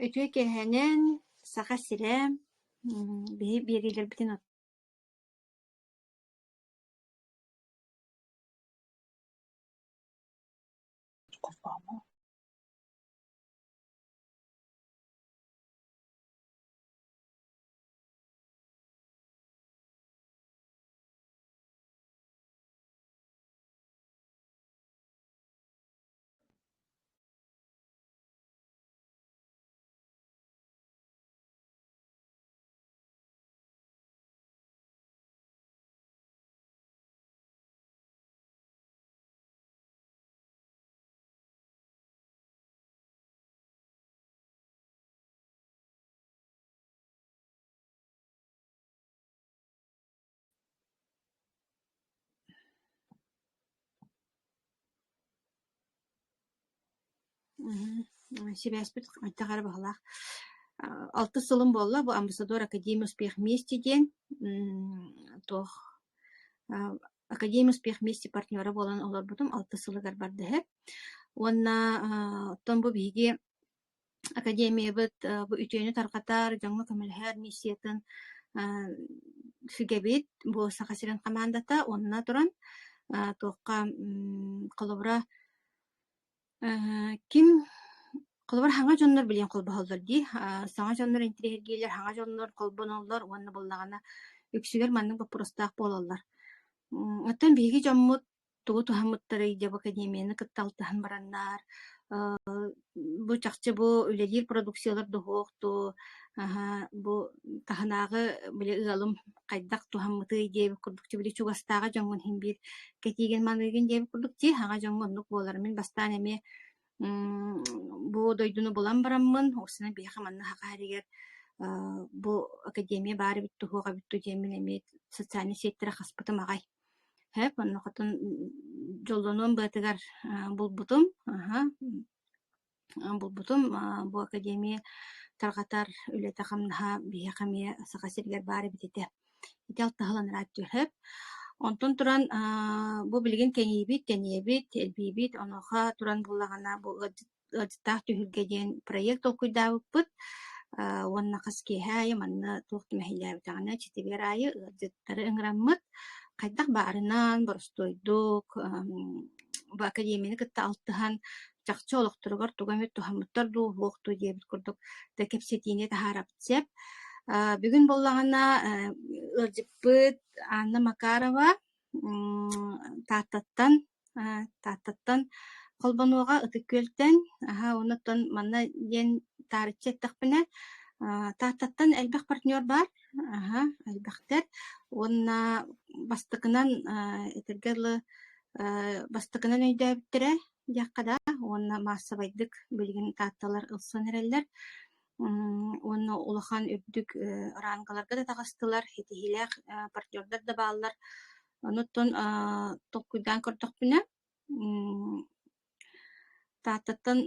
Үтүө киэһэнэн Саха сирэ биһи биэриилэрбитин Сибээспит хайдах эрэ баһылаах. Алтыс сылым буолла бу Амбассадор Академия успех вместе диэн туох Академия успех вместе партнера буолан олорбутум алтыс сылыгар барда Уонна оттон бу биһиги Академиябыт бу үтүөнү тарҕатар, дьоҥҥо көмөлөһөр миссиятын сүгэбит. Бу Саха сирин хамаандата уонна туран туохха холобура ким холобура саҥа дьоннор билигин холбоһоллор дии. Саҥа дьоннор интэриэһиргииллэр, саҥа дьоннор холбоноллор уонна буоллаҕына үксүгэр маннык боппуруостаах буолаллар. Оттон биһиги дьоммут тугу туһаммыттарый дьэ бу академияны кытта алтыһан бараннар бу чахчы бу үлэлиир продукциялар дуһуох дуу бу таһынааҕы били ыалым хайдах туһаммытый диэбит курдук били чугастааҕы дьоҥҥун иһин биир кэтиигин маныыгын диэбит курдук дии хаҥа дьоҥҥо оннук буолар мин бастаан эмиэ бу дойдуну булан бараммын уопсайынан биһиэхэ манна саха сиригэр бу академия баар эбит туһуох эбит дуу диэммин эмиэ социальнай сетьтэри хаспытым аҕай Һэп, оннохотун дьоллонуом быатыгар булбутум, аһа, булбутум бу академия тарҕатар үлэтэ-хамнаһа биһиэхэ эмиэ Саха сиригэр баар эбит этэ. Ити алтыһалан ыраат һэп. Онтон туран бу билигин кэҥиибит, тэнийэбит, элбиибит, онуоха туран буллаҕына бу ыалдьыт Ыалдьыттаах түһүлгэ диэн проект толкуйдаабыппыт уонна хас киэһэ аайы манна туох да мэһэйдээбэтэҕинэ четверг аайы ыалдьыттары ыҥыраммыт хайдах баарынан боростуойдук бу академияны кытта алтыһан чахчы олохторугар тугу эмит туһаммыттар дуу, суох дуу диэбит курдук да кэпсэтиини таһаарабыт сөп. Бүгүн буоллаҕына ыалдьыппыт Анна Макарова Тааттаттан Тааттаттан холбонуоҕа Ытык Күөлтэн аһа оннуттан манна диэн таарыччы эттэхпинэ Тааттаттан элбэх партнер баар аһа элбэхтэр уонна бастакынан этэргэ дылы бастакынан өйдөөбүттэрэ диэххэ да уонна маассабайдык билигин таатталар ылсан эрэллэр уонна улахан үрдүк рангаларга да таҕыстылар, ситиһиилээх партнердар да бааллар. Онуттан толкуйдаан көрдөхпүнэ, Тааттаттан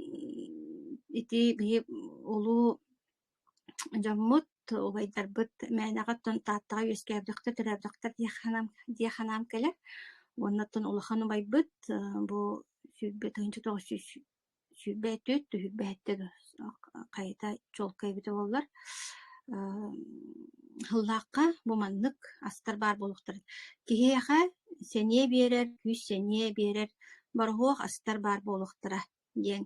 ити биһи улуу дьоммут, убайдарбыт мээнэҕэ оттон Тааттаҕа үөскээбэтэхтэр, төрөөбөтөхтөр диэх санаам кэлэр. Уонна оттон улахан убайбыт бу 20 1900 24 түһүлбэһиттэ хайата чуолкай эбитэ буоллар Һыллаахха бу маннык астар баар буолуохтарын киһиэхэ сэниэ биэрэр, күүс-сэниэ биэрэр бороһуох астар баар буолуохтара диэн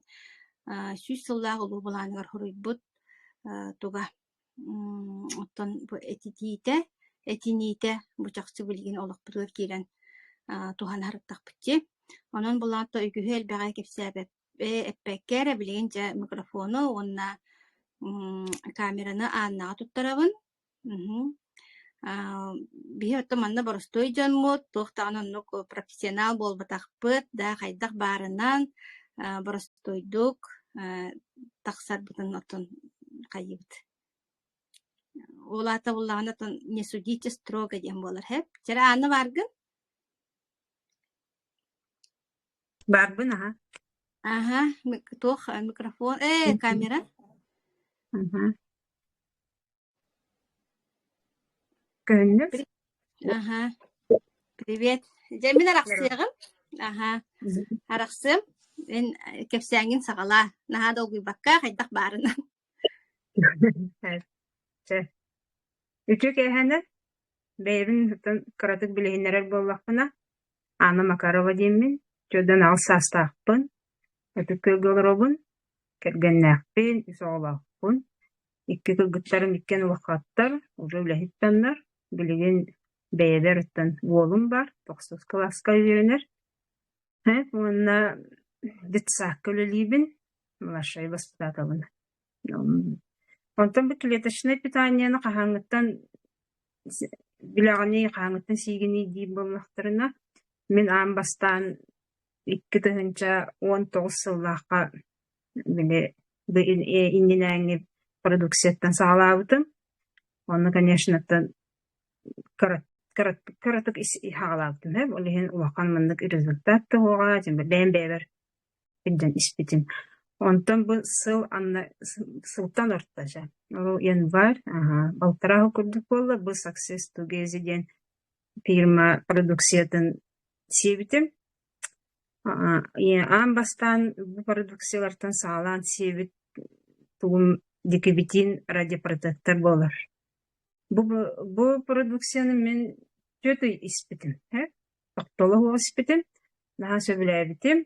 100 сыллаах улуу былааныгар суруйбут туга оттон бу этитиитэ, этиниитэ бу чахчы билигин олохпутугар киирэн туһана сырыттахпыт дии. Онон булаата үгүһү элбэҕи кэпсээбэп эппэккэ эрэ билигин дьэ микрофону уонна камераны Аннаҕа туттарабын. Биһи оттон манна боростуой дьоммут, туох даҕаны оннук профессионал буолбатахпыт да хайдах баарынан боростуойдук тахсарбытын оттон хайыыбыт. Ол аата буллаҕына оттон не судите строго диэн буолар һэп. Чэрэ Анна бааргын? Баарбын аһа. Аһа, туох микрофон, камера. Мгм. Көһүннүк? Аһа. Привет. Дьэ мин арахсыаҕым. Аһа. Арахсыам. Эн кэпсээҥҥин саҕалаа. Наһаа долгуйбакка хайдах баарынан. Чэ, үтүө киэһэнэн бэйэбин кыратык билиһиннэрэр буоллахпына, Анна Макарова диэммин, 48 саастаахпын, Ытык Күөлгэ олоробун, кэргэннээхпин, үс оҕолоохпун, икки кыргыттарым иккиэн улахаттар, уже үлэһит дьоннор, билигин бэйэбэр оттон уолум баар, тохсус кылааска үөрэнэр, уонна детсадка үлэлиибин, младшай воспитателбын. Онтон бу клеточнай питаниены хаһааҥҥыттан билэҕиний, хаһааҥҥыттан сиигиний диир буоллахтарына, мин аан бастаан 2019 сыллаахха били бу иннинээҥҥи продукцияттан саҕалаабытым. Онно, конечно, кыратык саҕалаабытым ээ, ол иһин улахан маннык результат да суоҕа, бэйэм бэйэбэр илдьэн испитим. Онтон бу сыл анна сылтан орто дьэ, ол январь, балтараа сыл курдук буолла, бу Success Together диэн фирма продукциятын сиэбитим. Аан бастаан бу продукциялартан саҕалаан сиэбит тугум дикибитин радиопротектор буолар. Бу продукцияны мин түөрт ый испитим, тохтоло суох испитим, наһаа сөбүлээбитим.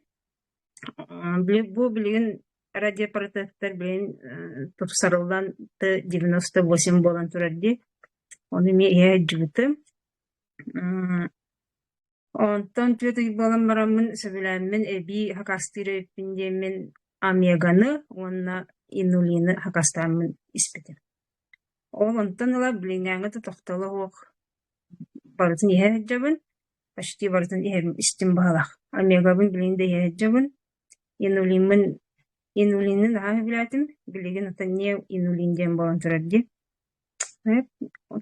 Бу билигин радиопротектор билигин тупсарыллан Т-98 буолан турар дии. Ону эмиэ иһэ сылдьыбытым. Онтон түөрт ый буолан бараммын сөбүлээммин эбии хакастыыр эбиппин диэммин омеганы уонна инулины хакастааммын испитим. Ол онтон ыла билиҥҥээҥҥи да тохтоло суох барытын иһэ сылдьабын, почти барытын иһэбин истим быһыылаах. Омегабын билигин да иһэ сылдьабын, инулиммын инулины наһаа сөбүлээтим, билигин оттон неоинулин диэн буолан турар дии.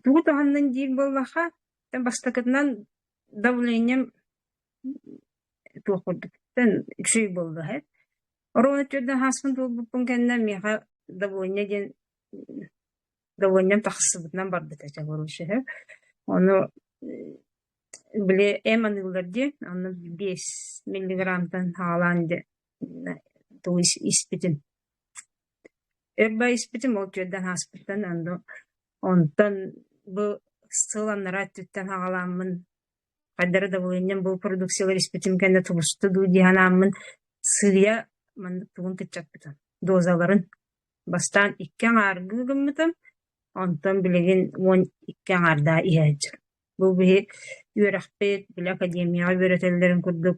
Тугу туһаннын диир буоллахха, бастакытынан давлением туох курдук үчүгэй буолла үһү. Оруобуна түөртэн ааспын туолбуппун кэннэ миэхэ давление диэн давлением тахсыбытынан барбыта чэ короче үһү. Ону били эм аныыллар дии, онно 5 миллиграммтан саҕалаан дьэ тугу испитим. Өр баҕайы испитим, ол түөртэн ааспыттан онно онтон бу сыл анараа өттүттэн саҕалааммын хайдах эрэ давлением бу продукциялар испитим кэннэ тубуста дуу дии санааммын сыыйа маннык тугун кыччаппытым, дозаларын. Бастаан икки аҥааргыы гыммытым, онтон билигин 12 аҥаардаах иһэ сылдьабын. Бу биһи үөрэхпит, били академияҕа үөрэтэллэрин курдук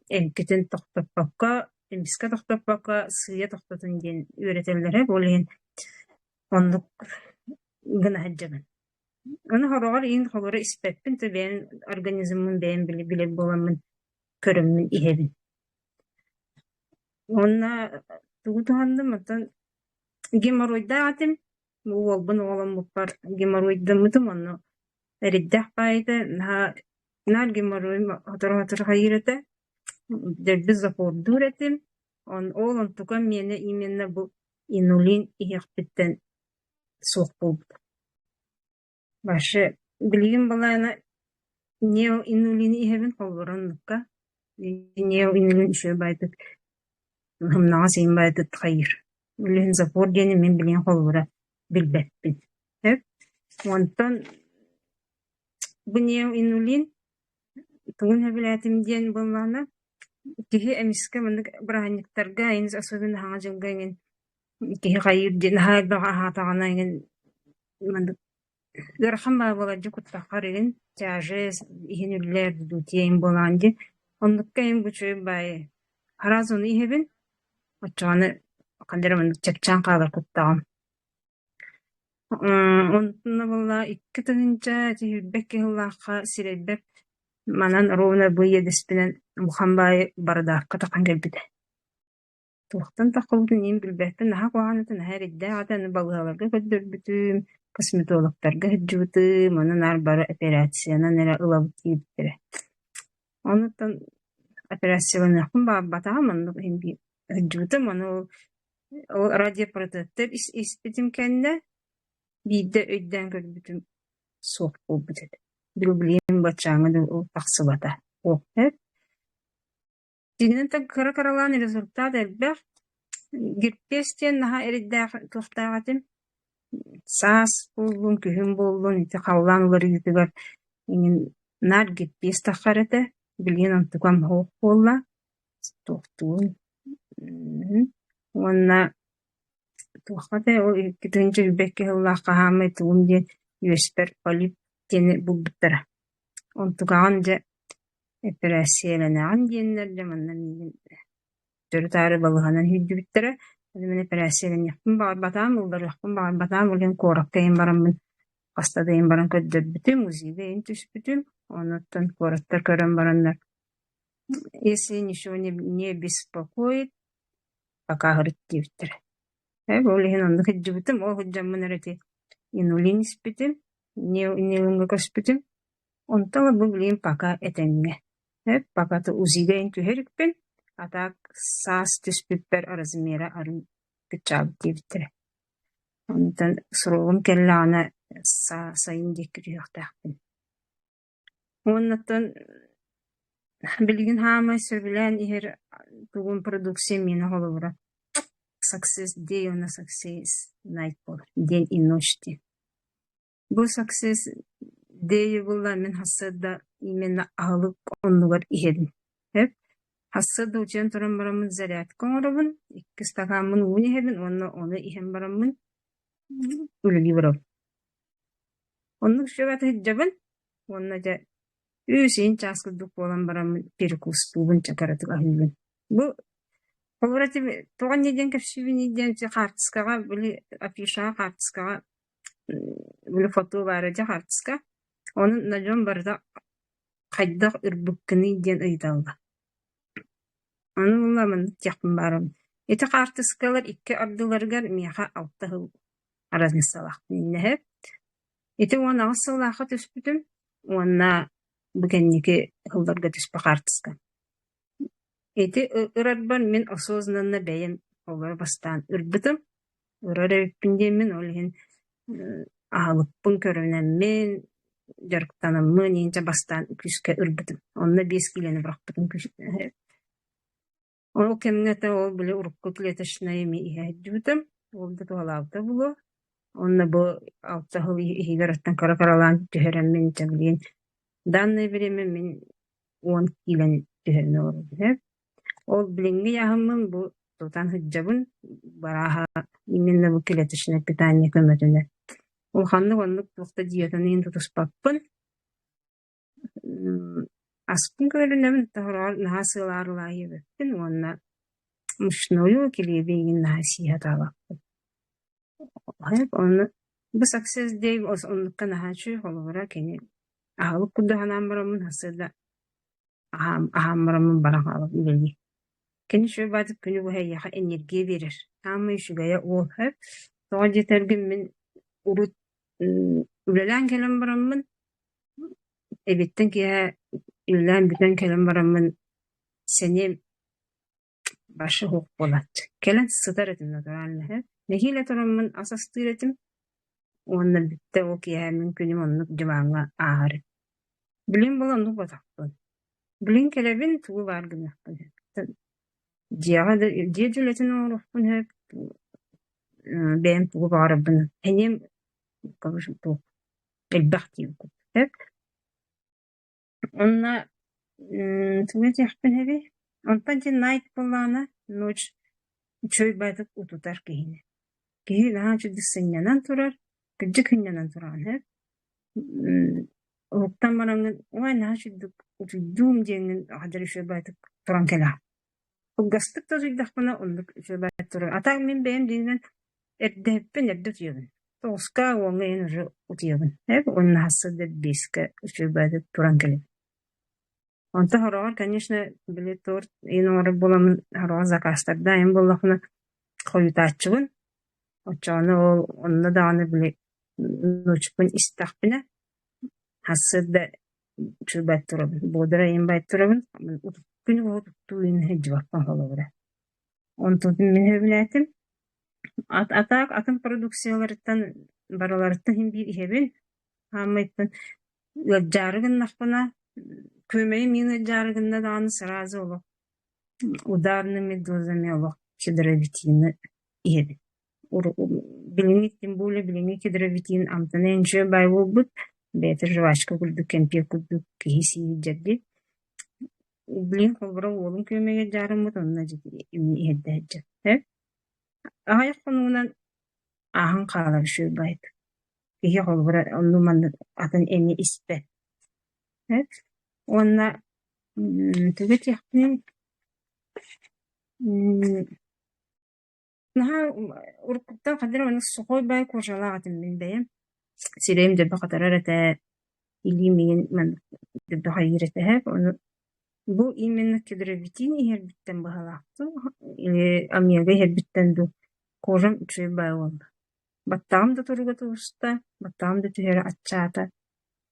эмкитин тохтоппокко, эмискэ тохтоппокко сыыйа тохтотун диэн үөрэтэллэрэ. Ол иһин оннук гына сылдьабын. Ону сороҕор иин холоро испэппин, то бэйэм организммын бэйэм билэр буоламмын көрөммүн иһэбин. Уонна тугу туһанным, оттон геморройдаах этим. Бу уолбун оҕоломмуппар геморройдаммытым, онно эрийдэх баайыта наһаа наар геморройум сотору-сотору хайыыр этэ, дэлби запордуур этим. Ол онтукам миэнэ именно бу инулин иһиэхпиттэн суох буолбута. Вообще билигин былаана неоинулины иһэбин холобура оннукка. Неоинулин үчүгэй баайдык сымнаҕас иһин баайдык хайыыр. Билигин запор диэни мин билигин холобура билбэппин. Онтон бу неоинулин тугун сөбүлээтим диэн буоллаҕына, киһи эмискэ маннык бырааһынньыктарга особенно Саҥа дьылга эҥин киһи хайыыр диэн наһаа элбэх аһаатаҕына эҥин маннык ыарахан баҕайы буолар дии куттаххар игин тяжесть иһин үллэр дутие эҥин буолаҕын дии. Оннукка эҥин бу үчүгэй баҕайы араас ону иһэбин, оччоҕуна ханна эрэ маннык чэпчээн хаалар куттаҕым. Онно буолла 2022 сыллаахха сирэйбэр манан ровно бу иэдэспинэн улахан баҕайы бардаакка тахан кэлбитэ. Туохтан таххыбытын иһин билбэппин, наһаа куһаҕан этэ, наһаа эрэйдээх этэ, аны балыыһаларга көрдөрбүтүм, косметологтарга сылдьыбытым, ону наар бары операциянан эрэ ылабыт диэбиттэрэ. Онуттан операцияланыахпын баҕарбатаҕым, оннук иһин биир сылдьыбытым, ону ол радиопротектор испитим кэннэ биирдэ өйдөөн көрбүтүм суох буолбут этэ. Билигин баччааҥҥа дылы ол тахсыбата. Дьиҥинэн кыра-кыралаан результат элбэх. Герпес диэн наһаа эрэйдээх туохтаах этим. Саас буоллун, күһүн буоллун ити халлаан уларыйыытыгар эҥин наар гиппиэс таххар этэ, билигин онтукам суох буолла, туохтуун Уонна туохха этэй ол 2022 сыллаахха хаамай тугум диэн үөспэр полип диэни булбуттара. Онтукаҕын дьэ эпэрээссийэлэнэҕин диэннэр дьэ манна миигин төттөрү-таары балыыһанан сүүрдүбүттэрэ. Ону мин эпэрээссийэлэниэхпин баҕарбатаҕым, ылларыахпын баҕарбатаҕым, ол иһин куоракка иһин бараммын хаста да иһин баран көрдөрбүтүм, УЗИ-га иһин түспүтүм. Онуттан куораттар көрөн бараннар если ничего не беспокоит, пока сырыт диэбиттэрэ. Ол иһин онно сылдьыбытым, ол сылдьаммын эрэ ити инулин испитим, нилинга көспүтүм. Онтон бу билигин пока этэҥҥэ. Пока УЗИ-га иһин түһэ иликпин, а так саас түспүппэр размера арыый кыччаабыт диэбиттэрэ. Онтон срогум кэллэҕинэ сайын диэки түһүөхтээхпин. Уоннаттан билигин хаамай сөбүлээн иһэр тугум продукция миэнэ холобура Success Day уонна Success Night буолар день и ночь диэн. Бу Success Day буолла мин сарсыарда именно аһылык оннугар иһэбин. Сөп. Сарсыарда утуйан туран бараммын зарядка оҥоробун, икки стакаммын ууну иһэбин уонна ону иһэн бараммын үлэлии барабын. Оннук сүбэ сылдьабын уонна дьэ үс иһин чаас курдук буолан бараммын перекустуубун чакаратык аһыыбын. Бу холобура ити тоҕо инньэ диэн кэпсиибиний диэн ити хаартыскаҕа били афишаҕа хаартыскаҕа били фото баара дьэ хаартыска. Ону на дьон барыта хайдах ырбыккыный диэн ыйыталлар. Ону буолла маннык диэхпин баарым. Ити хаартыскалар икки ардыларыгар миэхэ алта сыл разницалаахпын иннэһэ. Ити 18 сыллаахха түспүтүм уонна бу кэнники сылларга түспүт хаартыска. Ити ырарбар мин осознанно бэйэм олоро бастаан ырбытым. Ырар эбиппин диэммин ол иһин аһылыкпын көрүнэммин, дьарыктанаммын иинчэ бастаан күүскэ ырбытым. Онно 5 киилэни бырахпытым Ол кэмҥэ этэ ол били урукку клеточнай эмиэ иһэ сылдьыбытым, ол да туһалаабыта буолуо. Уонна бу алта сыл иһигэр оттон кыра-кыралаан түһэрэммин чэ билигин данное время мин 10 киилэни түһэрэн олоробун ээ. Ол билиҥҥи ыйааһыммын бу тутан сылдьабын, барааһа именно бу клеточное питание көмөтүнэн. Улаханнык оннук туох да диетаны иһин тутуспаппын. Аспын көрүнэбин, тоһороҕор наһаа сыалаарылаайы эбиппин уонна мучнойу килиэби эҥин наһаа сии сатаабаппын. Ону бу Success Day оннукка наһаа үчүгэй, холобура кини аһылык курдук санаан бараммын сарсыарда аһаан аһаан бараммын баран хаалабын үлэлии. Кини үчүгэй баҕайытык күнү быһа эйиэхэ энергия биэрэр. Саамай үчүгэйэ уол сөп. Тоҕо диэтэргин мин урут үлэлээн кэлэн бараммын Эбиэттэн киэһэ үлэлээн бүтэн кэлэн бараммын сэниэм вообще суох буолааччы. Кэлэн сытар этим натурально иһэ. Нэһиилэ тураммын ас астыыр этим уонна бүттэ ол киэһэ мин күнүм оннук дьыбааҥҥа ааһар. Билигин буолан оннук буолбатахпын. Билигин кэлэбин тугу баар гыныахпын сөп. Дьиэҕэ да дьиэ да үлэтин оҥоруохпун сөп, бэйэм тугу баҕарарбын сэниэм туох элбэх диэн курдук. Уонна тугу этиэхпин эбий? Онтон дьэ Найт буоллаҕына ночь үчүгэй баҕайытык утутар киһини. Киһи наһаа үчүгэйдик сынньанан турар, кырдьык сынньанан тураҕын сөп. Уһуктан бараҥҥын ой наһаа үчүгэйдик утуйдуум диэҥҥин хадьар үчүгэй баҕайытык туран кэлэҕин. Кылгастык да утуйдахпына оннук үчүгэй баҕайытык турар. А так мин бэйэм дьиҥинэн эрдэһиппин эрдэ утуйабын. Тоҕуска, уоҥҥа иһин уже утуйабын. Уонна сарсыарда биэскэ үчүгэй баҕайытык туран кэлэбин. Онтон сороҕор, конечно, били торт иһин оҥорор буоламмын сороҕор заказтардаан иһин буоллахпына хойутааччыбын. Оччоҕуна ол онно даҕаны били ночпун истэхпинэ сарсыарда үчүгэй баҕайытык турабын, бодрай иһин баҕайытык турабын, күнү быһа утуктуу иһин сылдьыбаппын холобура. Онтубутун мин сөбүлээтим. А так атын продукцияларыттан барыларыттан син биир иһэбин. Хааммайыттан ыалдьаары гыннахпына, күөмэйим миин ыалдьаары гынна даҕаны сразу олох ударными дозами олох кедровитины иһэбин. Билиҥҥи тем более билиҥҥи кедровитин амтана инчэ баай буолбут, бэйэтэ жвачка курдук, кэмпиэт курдук киһи сиир дьэрги. Билигин холобура уолум күөмэйгэ дьаарыммыт онно дьэ иһэрдэ сылдьар. Э? Аҕыйах хонугунан ааһан хаалар үчүгэй баайыт. Киһи холобура онну маннык атын эми испэт. Э? Уонна тугу этиэхпиний Наһаа уруккуттан ханна эрэ маннык сухой баай кожалаах этим мин бэйэм. Сирэйим дьэбэ хатарар этэ, илиим иҥин маннык дьэбэ хайыыр этэ Ону бу именно кедровитин иһэрбиттэн быһалаах дуу или омега иһэрбиттэн дуу кожам үчүгэй баай буолла. Баттаҕым да туруга тубуста, баттаҕым да түһэрэ аччаата.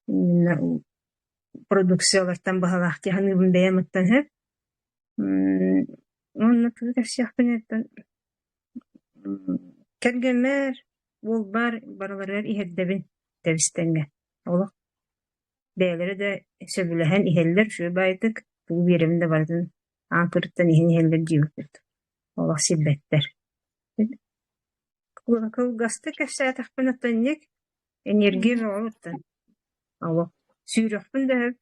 Именно продукциялартан быһалаах дии саныыбын бэйэм оттон сөп. Уонна тугу кэпсиэхпиний оттон кэргэммэр, уолбар барыларыгар иһэрдэбин тэбис-тэҥҥэ. Олох бэйэлэрэ да сөбүлэһэн иһэллэр үчүгэй баайытык, тугу биэрэбин да барытын аан кырыттан иһэн иһэллэр диэбиппит. Олох сирбэттэр. Кылгастык кэпсээтэхпинэ оттон инник энергия бөҕө оттон олох сүүрүөхпүн да сөп.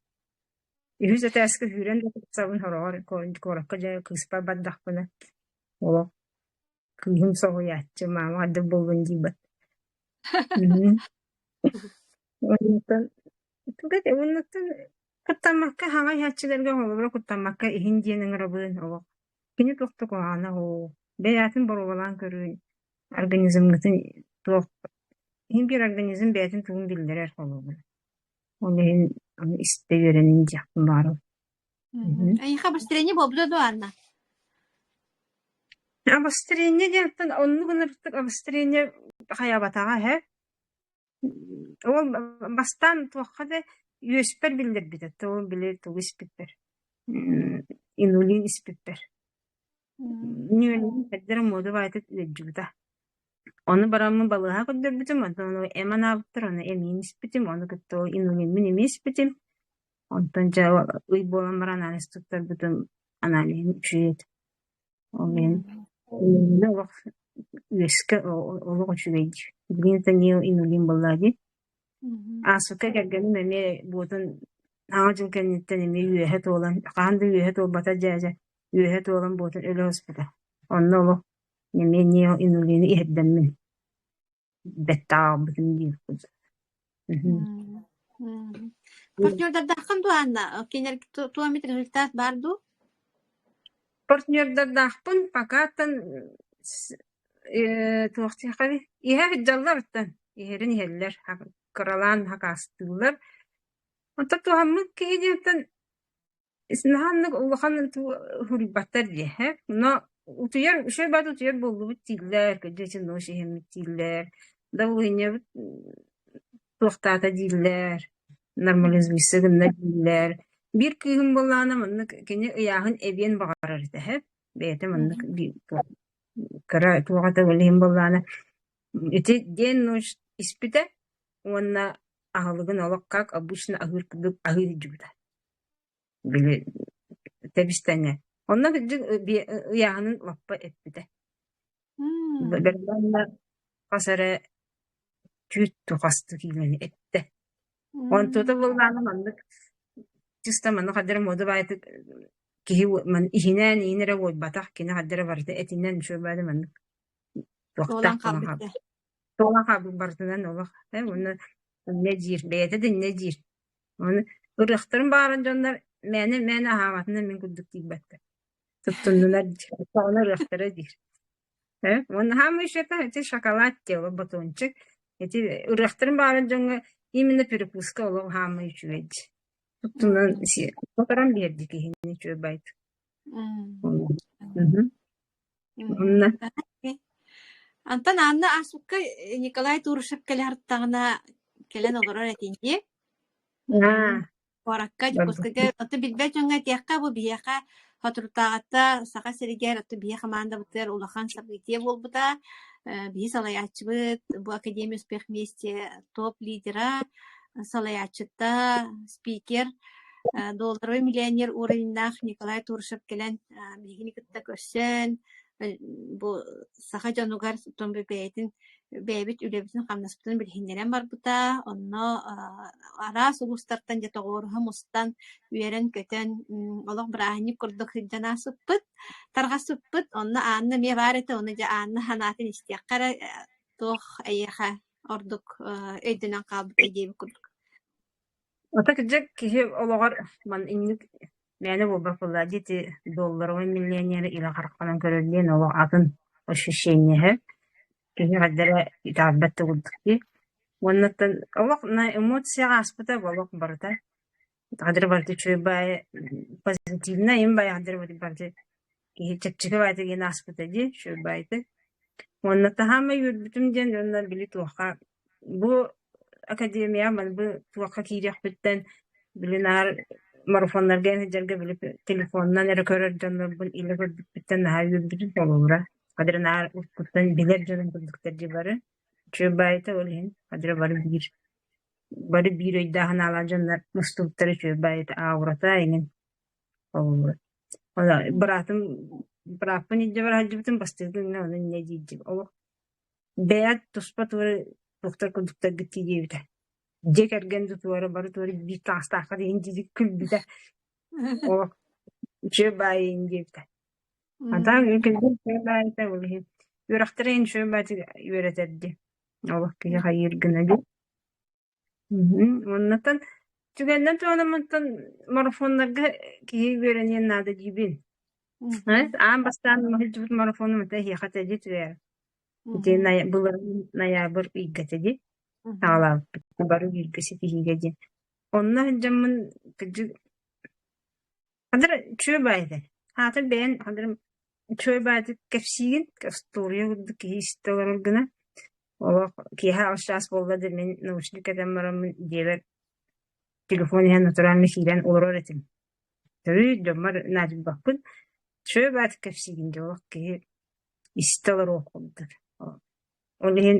Үһүс этээскэ сүүрэн да тахсабын сороҕор куоракка дьэ кыыспар бардахпына олох кыыһым соһуйааччы маама хайдах буоллун диибэт. Оннуттан тугу этэ оннуттан куттаммакка хаҥа иһээччилэргэ холобура куттаммакка иһин диэн ыҥырабын олох. Кини туох да куһаҕана суох. Бэйээтин боруобалаан көрүүн организмҥытын туох иһин биир организм бэйэтин тугун биллэрэр холобура. Ол иһин ону истэ үөрэнин диэхпин баҕарабын. Эйиэхэ обострение буолбута дуо, Анна? Обострение диэнтэн оннук ынырыктык обострение хайаабатаҕа эһэ. Ол бастаан туохха да үөспэр биллэрбитэ, ол били тугу испиппэр, инулин испиппэр. Нүөлүн эрдэрэ муода баайытык ыалдьыбыта. Ону бараммын балыыһа көрдөрбүтүм, онтон ону эм анаабыттар, ону эмиин испитим, ону кытта ол инулиммин эмиэ испитим. Онтон дьэ ый буолан баран анализ туттарбытым, аналиһым үчүгэй этэ. Ол иһин инулины олох үөскэ олох үчүгэй дии. Билигин это не инулин буоллаа дии. Ааспыкка кэргэним эмиэ буотун Саҥа дьыл кэнниттэн эмиэ үөһэ туолан, хаһан да үөһэ туолбата дьээдьэ, үөһэ туолан буотун өлө сыспыта. Онно олох эмиэ инулины иһэрдэммин бэттэҕэ аҕалбытым диир курдук. Партнердардааххын дуо, Анна? Кинилэр туох эмит результат баар дуу? Партнердардаахпын пока-тан туох диэххэ иһэ сылдьаллар оттон иһэрин иһэллэр, кыралаан хакаастыыллар. Онтон туһаммыт киһи диэнтэн наһаа оннук улахан суруйбаттар дии ээ. Но утуйар үчүгэй баҕайы утуйар буоллубут дииллэр, кырдьык ночь иһэммит дииллэр, давлениебыт туохтаата дииллэр, нормализуйся гынна дииллэр. Биир кыыһым буоллаҕына маннык кини ыйааһын эбиэн баҕарар этэ ээ. Бэйэтэ маннык кыра туох этэ ол иһин буоллаҕына ити день ночь испитэ уонна аһылыгын олох как обычно аһыыр курдук аһыы сылдьыбыта. Били тэбис-тэҥэ. Онно кырдьык ыйааһынын лаппа эппитэ. Бэргэннэ хас эрэ түүт тухастык киилэни эттэ. Онтута буоллаҕына маннык чисто маннык хайдах эрэ муода баайытык киһи иһинээн иһин эрэ уойбатах, кини хайдах эрэ барыта этинэн үчүгэй баайда маннык Туолан туохтаах буолан хаалбыт хаалбыт. Туолан хаалбыт барытынан олох уонна инньэ диир, бэйэтэ да инньэ диир. Ону ырыахтарын баҕарар дьоннор мээнэ-мээнэ аһаабатынан мин курдук тиийбэттэр. Туттуннулар диир, оччоҕуна ырыахтара диир. Уонна хаамыы ишета ити шоколад диэ батончик. Ити ырыахтарын баҕарар дьоҥҥо именно перекуска олох хаамыы үчүгэй дии. Туттунан батаран биэрди киһини үчүгэй байт. Онно Антон Анна ааспыкка Николай Турышев кэлэ сырыттаҕына кэлэн олорор этиҥ дии. Куоракка, Дьокуускайга оттон билбэт дьоҥҥо этиэххэ, бу биһиэхэ соторутааҕыта Саха сиригэр оттон биһиэхэ хамаандабытыгар улахан событие буолбута. Биһи салайааччыбыт бу Академия успех вместе топ-лидера, салайааччыта, спикер, долларовый миллионер уровеннаах Николай Турышев кэлэн биһигини кытта көрсөн, Бу саха дьонугар оттон бэйэтин бэйэбит үлэбитин-хамнаспытын билиһиннэрэн барбыта. Онно араас улуустартан дьэ тоҕуоруһа мустан, үөрэн-көтөн, олох бырааһынньык курдук сылдьан ааспыппыт, тарҕаспыппыт. Онно Анна эмиэ баар этэ, ону дьэ Анна санаатын истиэххэ эрэ туох эйиэхэ ордук өйдөнөн хаалбытай диэбит курдук. Ата кырдьык киһи олоҕор ман инник мээнэ буолбат буоллаа дии ити долларовай миллионеры илэ хараххынан көрөр диэн олох атын ощущение киһи хайдах эрэ итэҕэйбэт да курдук дии. Уоннаттан олох на эмоцияҕа ааспыта олох барыта. Хадыр барыта үчүгэй баайы позитивнай им баайы хадыр барыта киһи чэпчэки баайыта диэн ааспыта дии үчүгэй баайыта. Уонна таһаамай үөрбүтүм диэн уонна били туохха бу академия маны бу туохха киириэхпиттэн били наар марафоннарга сылдьарга били телефонунан эрэ көрөр дьоннорбун илэ көрбүппүттэн наһаа үөрбүтүм холобура. Хадыр наар уруккуттан билэр дьонум курдуктар дии бары. Үчүгэй баайыта ол иһин хадыр бары биир бары биир өйдөөх-санаалаах дьоннор мустубуттара үчүгэй баайыта аурата эҥин холобура. Быраатым бырааппын илдьэ бара сылдьыбытым бастакы күҥҥэ ону инньэ диирдим. Олох бэйэ туспа туора туохтар курдуктаргыт дии диэбитэ. Дьиэ кэргэн да туора бары туора биир таҥастаахха диэн дии күлбүтэ. Олох үчүгэй баайын диэбитэ. А так үчүгэй баайыта ол иһин үөрэхтэрэ үчүгэй баайытык үөрэтэрди. Олох киһи хайыыр гына дии. Уоннаттан түгэннэн туһанаммыттан марафоннарга киһи үөрэниэн наада диибин. Аан бастаан сылдьыбыт марафонум этэ эһиэхэ этэ дии түһээ. Ити былырыын ноябрь ыйга этэ дии саҕалаабыппыт бары бииргэ ситиһиигэ диэн. Онно сылдьаммын кырдьык ханна эрэ үчүгэй баҕайы этэ. Аата бэйэҥ ханна эрэ үчүгэй баҕайытык кэпсиигин, остуоруйа курдук киһи истэ олорор гына. Олох киэһэ аҕыс чаас буолла да мин наушник кэтэн бараммын дьиэбэр телефон иһэн натурально киирэн олорор этим. Төрүү дьоммор наадыйбаппын. Үчүгэй баҕайытык кэпсиигин дьэ олох киһи истэ олоруох курдук. Ол иһин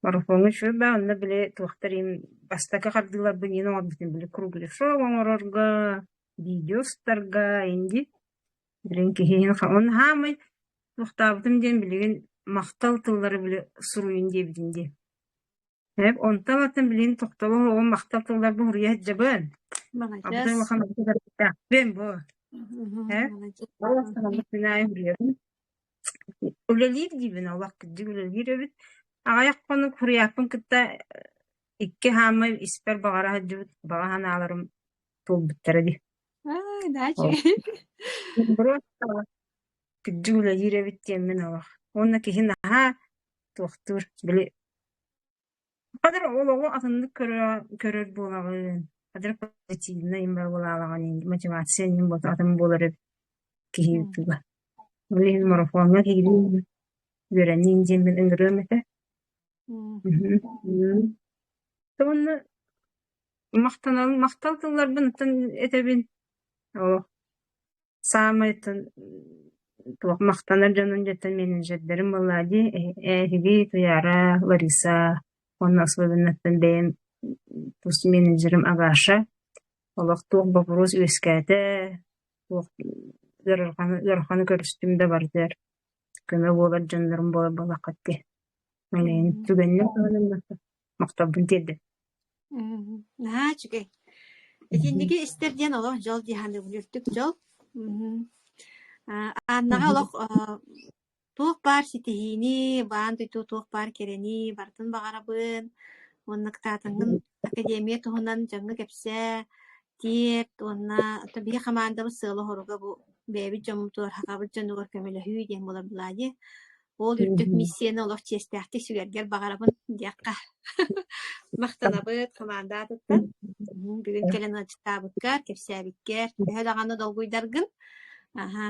марафоҥҥа үчүгэй баа онно били туохтар иһин бастакы хардыыларбын иһин оҥорбутум били кругляшок оҥорорго, видео устарга инди билигин киһи иһин уонна хаамай туохтаабытым диэн билигин махтал тыллары били суруйун диэбитим дии. Эп онтон атын билигин тохтоло оһоҕум махтал тылларбын суруйа сылдьабын. Абытай Маладьыас. улахан барытын бу. Э? Маладьыас. Ол күн аайы суруйабын. Үлэлиир диибин олох кырдьык үлэлиир эбит. Аҕыйах хонук суруйааппын кытта икки хаамай испэр баҕара сылдьыбыт баҕа санааларым туолбуттара дии. Аа, наһаа үчүгэй. Кырдьык үлэлиир эбит диэммин олох. Уонна киһи наһаа туохтуур били хадыр олоҕу атыннык көрөр буолаҕын, хадыр позитивнай буолаҕын, мотивация атын буолар эбит киһи туга. Ол иһин марафоҥҥа киирии үөрэниин диэммин ыҥырыам этэ. Уонна махтанабын, махтал тылларбын оттон этэбин. Олох саамай туох махтанар дьонум дьэттэн менеджердэрим буоллаа дии эһиги Туйаара, Лариса уонна особенноттан бэйэм тус менеджерим Агаша олох туох боппуруос үөскээтэ, туох ыараханы ыараханы көрүстүм да барытыгар көмө буолар дьоннорум буолар буоллаххыт дии. Түгэнинэн махталбын тиэрдэбин. Наһаа үчүгэй. Итинниги истэр диэн олох дьол дии саныыбын, үрдүк дьол. Аннаҕа олох туох баар ситиһиини, баан дойду туох баар кэрэни барытын баҕарабын. Уонна кытаатаҥҥын академия туһунан дьоҥҥо кэпсээ, тиэрт уонна биһи хамаандабыт сыала-соруга бу бэйэбит дьоммутугар, сахабыт дьонугар көмөлөһүү диэн буолар былаа дии. Ол үрдүк миссияны олох чиэстээхтик сүгэргэр баҕарабын диэххэ. Махтанабыт хамаанда аатыттан. Бүгүн кэлэн ыалдьыттаабыккар, кэпсээбиккэр, төһө даҕаны долгуйдаргын. Аһа,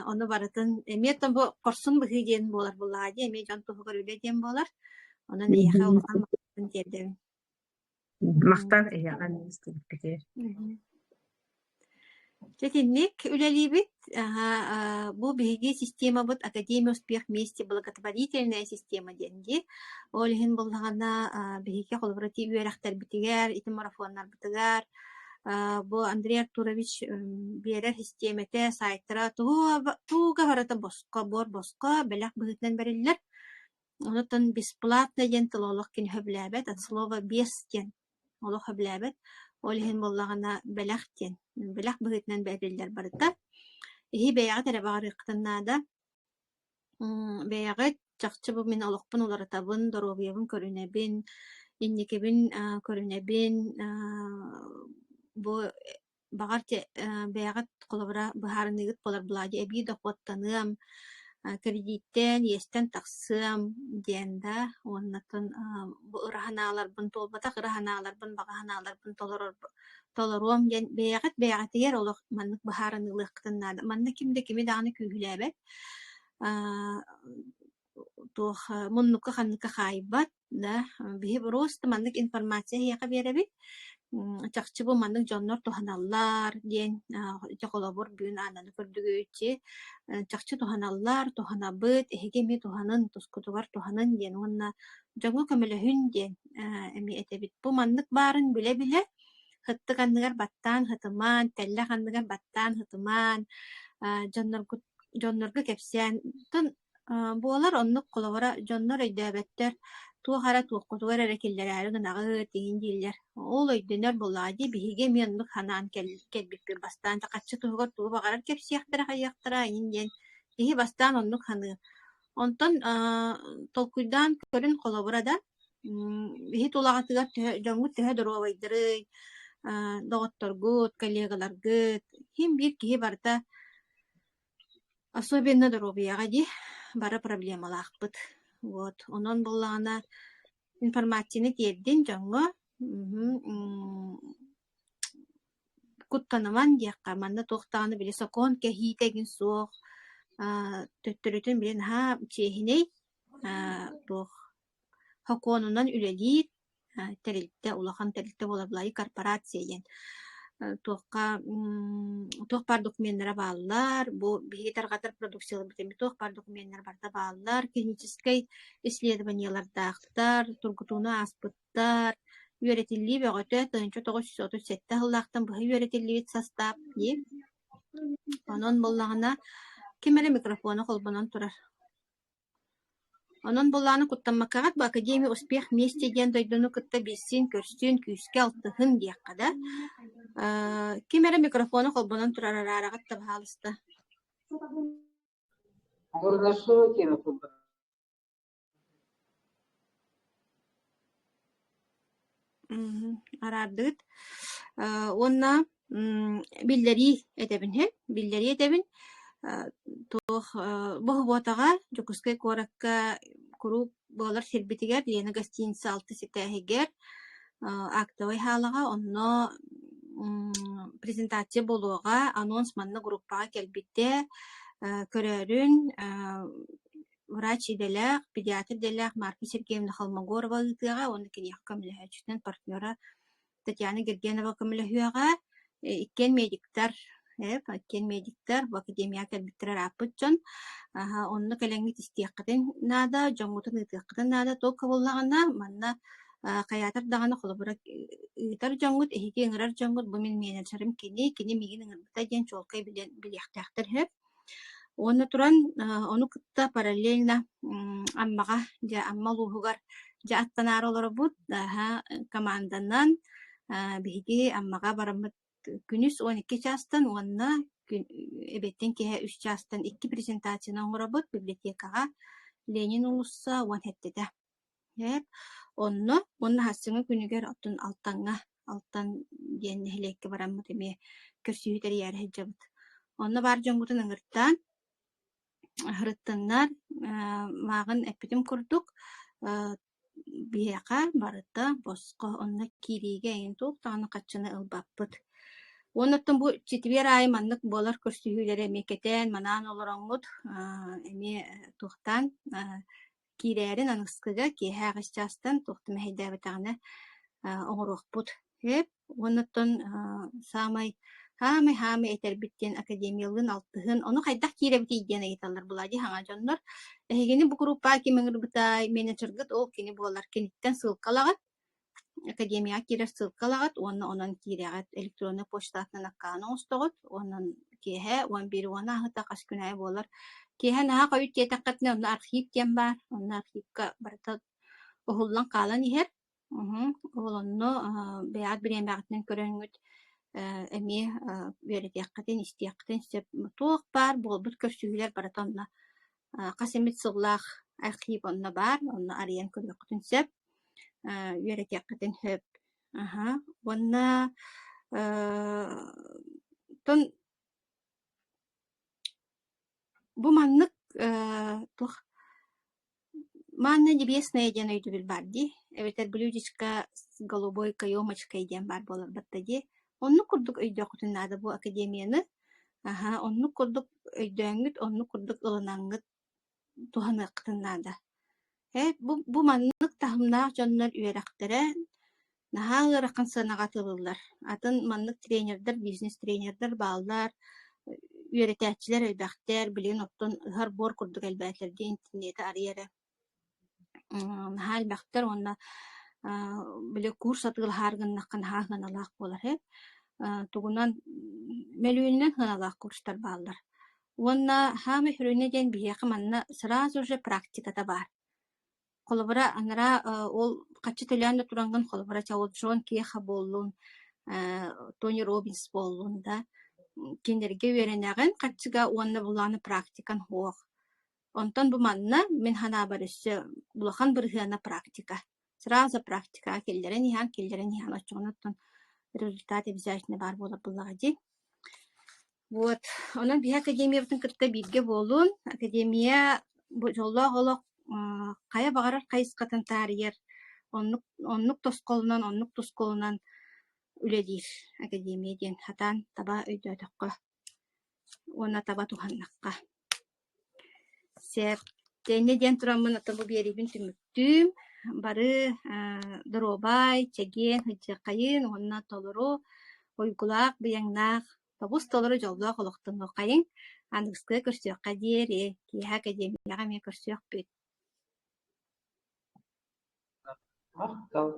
ону барытын эмиэ оттон бу хорсун быһыы диэн буолар буоллаҕа дии, эмиэ дьон туһугар үлэ диэн буолар. Онон эйиэхэ улахан махталбын тиэрдэбин. Махтал эйиэхэ истибиккитигэр. Дьэ итинник үлэлиибит. Бу биһиги системабыт Академия успех вместе благотворительная система диэн дии. Ол иһин буоллаҕына биһиги холобура ити үөрэхтэрбитигэр, ити марафоннарбытыгар. Бу Андрей Артурович биэрэр систиэмэтэ, сайтара туга барыта босхо, буор босхо, бэлэх быһыытынан бэриллэр. Онтон бесплатно диэн тылы олох кини сөбүлээбэт, от слова без диэн олох сөбүлээбэт. Ол иһин буоллаҕына бэлэх диэн, бэлэх быһыытынан бэриллэр барыта. Иһи бэйэҕит эрэ баҕарыаххытын наада. Бэйэҕит чахчы бу мин олохпун уларытабын, доруобуйабын көрүнэбин, инникибин көрүнэбин, бу баҕар бэйэҕит холобура быһаарыныыгыт буолар буолаа дии эбии дохуоттаныам, кредиттэн, иэстэн тахсыам диэн да уоннаттан бу ыра санааларбын туолбатах ыра санааларбын, баҕа санааларбын толорор толоруом диэн бэйэҕит бэйэҕитигэр олох маннык быһаарыныылыаххытын наада. Манна ким да кими даҕаны күүһүлээбэт, туох муннукка ханныкка хаайбат да биһи просто маннык информация эһиэхэ биэрэбит. Чахчы бу маннык дьоннор туһаналлар диэн ити холобур бүгүн Аананы көрдүгүччи чахчы туһаналлар, туһанабыт, эһиги эмиэ туһанын, тускутугар туһанын диэн уонна дьоҥҥо көмөлөһүн диэн эмиэ этэбит. Бу маннык баарын билэ-билэ сыттык анныгар баттаан сытымаан, тэллэх анныгар баттаан сытымаан, дьонноргут дьоннорго кэпсээн буолар оннук холобура дьоннор өйдөөбөттөр, туох эрэ туоххутугар эрэ киллэрээри гынаҕыт игин дииллэр. Ол өйдөнөр буоллаҕа дии, биһиги эмиэ оннук санаан кэлбиппит бастаан хаччы туһугар тугу баҕарар кэпсиэхтэрэ хайыахтара игин диэн киһи бастаан оннук саныыр. Онтон толкуйдаан көрүн холобура да, иһит улаҕатыгар төһө дьоҥҥут төһө доруобайдарый, доҕотторгут, коллегаларгыт, син биир киһи барыта особенно доруобуйаҕа дии бары проблемалаахпыт. Вот онон буоллаҕына информацияны тиэрдин дьоҥҥо куттаныман диэххэ, манна туох даҕаны били сокуон кэһиитэ игин суох, төттөрүтүн били наһаа чиэһинэй, туох сокуонунан үлэлиир тэрилтэ, улахан тэрилтэ буолар былайы корпорация диэн. Туохха туох баар докуменнара бааллар, бу биһиги тарҕатар продукцияларбыт эмиэ туох баар докуменнара барыта бааллар, клиническэй исследованиелардаахтар, тургутууну ааспыт Үөрэтиллии бөҕөтө, 1937 сыллаахтан быһа үөрэтиллибит састаап дии. Онон буоллаҕына, ким эрэ микрофона холбонон турар. Онон буоллаҕына куттаммаккаҕыт бу Академия успех вместе диэн дойдуну кытта билсин, көрсүн, күүскэ алтыһын диэххэ да. Ким эрэ микрофона холбонон турар араараҕыт да баһаалыста. Араардыгыт уонна биллэрии этэбин иһин, биллэрии этэбин туох бу Дьокуускай куоракка куруук буолар сирбитигэр Лена гостиница алтыс этээһигэр актовай хаалаҕа онно презентация буолуоҕа, анонс манна группаҕа кэлбитэ көрөөрүн Врач идэлээх, педиатр идэлээх Марфа Сергеевна Холмогорова ыытыаҕа уонна киниэхэ көмөлөһөөччүтүнэн партнера Татьяна Гергенова көмөлөһүөҕэ. Иккиэн медиктар, иккиэн медиктар, бу академияҕа кэлбиттэрэ ырааппыт дьон. Онно кэлэҥҥит истиэххитин наада, дьоҥҥутун ыытыаххытын наада. Туох буоллаҕына, манна хайаатар даҕаны холобура ыытар дьоҥҥут, эһиги ыҥырар дьоҥҥут, бу мин менеджерим кини, кини миигин ыҥырбыта диэн чуолкай билэн билиэхтээхтэр сөп. Уонна туран ону кытта параллельно Аммаҕа дьэ Амма улууһугар дьэ аттанаары олоробут команданан биһиги Аммаҕа бараммыт күнүс 12 чаастан уонна эбиэттэн киэһэ 3 чаастан икки презентацияны оҥоробут библиотекаҕа Ленин уулусса 17-тэ. Эп, онно уонна сарсыҥҥы күнүгэр оттон Алтаҥҥа, Алтан диэн нэһилиэккэ бараммыт эмиэ көрсүһүү тэрийээри сылдьабыт. Онно баар дьоҥҥутун ыҥыртаан, сырыттыннар, мааҕын эппитим курдук, биһиэхэ барыта босхо, онно киириигэ эйигин туох даҕаны харчыны ылбаппыт. Уонна оттон бу четверг аайы маннык буолар көрсүһүүлэри эмиэ кэтээн, манаан олороҥҥут, эмиэ туохтаан Киирээрин аныгыскыга киэһэ аҕыс чаастан туох да мэһэйдээбэтэҕинэ оҥоруохпут сөп. Уонна оттон саамай саамай саамай этэрбит диэн академиялыын алтыһын, ону хайдах киирэбитий диэн ыйыталлар буолаа дии саҥа дьоннор. Эһигини бу группаҕа ким ыҥырбытай, менеджергыт ол кини буолар, киниттэн ссылка ылаҕыт. Академияҕа киирэр ссылка ылаҕыт уонна онон киирэҕит. Электроннай почтатынан аккаунт оҥостоҕут уонна киэһэ 11 уон ааһыта хас күн аайы буолар. Киэһэ наһаа хойут диэтэххитинэ онно архив диэн баар. Онно архивка барыта уһуллан хаалан иһэр. Ол онно бэйэҕит бириэмэҕитинэн көрөҥҥүт эмиэ үөрэтиэххитин, истиэххитин сөп. Туох баар буолбут көрсүһүүлэр барыта онно хас эмит сыллаах архив онно баар, онно арыйан көрүөххүтүн сөп, үөрэтиэххитин сөп. Аһа уонна оттон бу маннык туох Манна небесное диэн өйдөбүл баар дии, эбэтэр блюдечко с голубой каемочкой диэн баар буолар батта дии. Оннук курдук өйдүөххүтүн наада бу академияны. Аһа, оннук курдук өйдөөҥҥүт, оннук курдук ылынаҥҥыт туһаныаххытын наада. Ээ, бу маннык таһымнаах дьоннор үөрэхтэрэ наһаа ыарахан сыанаҕа атыылыыллар. Атын маннык тренердэр, бизнес-тренердэр бааллар, үөрэтээччилэр элбэхтэр, билигин оттон ыһар буор курдук элбээтилэр диэн интернети арыйа эрэ наһаа элбэхтэр уонна били курс атыылаһаар гыннахха наһаа сыаналаах буолар үһү. Тугунан мөлүйүөнүнэн сыаналаах курстар бааллар. Уонна саамай сүрүнэ диэн биһиэхэ манна сразу же практиката баар. Холобура, анараа ол хаччы төлөөн да тураҥҥын, холобура, чэ ол Джон Кеха буоллун, Тони Робинс буоллун да, кинилэргэ үөрэнэҕин харчыга уонна булааны практикан суох. Онтон бу манна, мин санаабар, өссө улахан бырыһыана практика. Сразу практикаҕа киллэрэн иһэн, киллэрэн иһэн, оччоҕуна оттон результат обязательно баар буолар буоллаҕа дии. Вот, онон биһи академиябытын кытта бииргэ буолун. Академия бу дьоллоох олох хайа баҕарар хайысхатын таарыйар, оннук оннук тосхолунан, оннук тускулунан үлэлиир академия диэн сатаан таба өйдөөтөххө уонна таба туһаннахха. Сөп. Тэннэ диэн тураммын ото бу биэриибин түмүктүүм. Бары доруобай, чэгиэн, сылдьыаххайын уонна толору уйгулаах, быйаҥнаах, тобус-толору дьоллоох олохтонуоххайыҥ. Аныгыскыга көрсүөххэ диэри, киэһэ академияҕа эмиэ көрсүөхпүт. Махтал.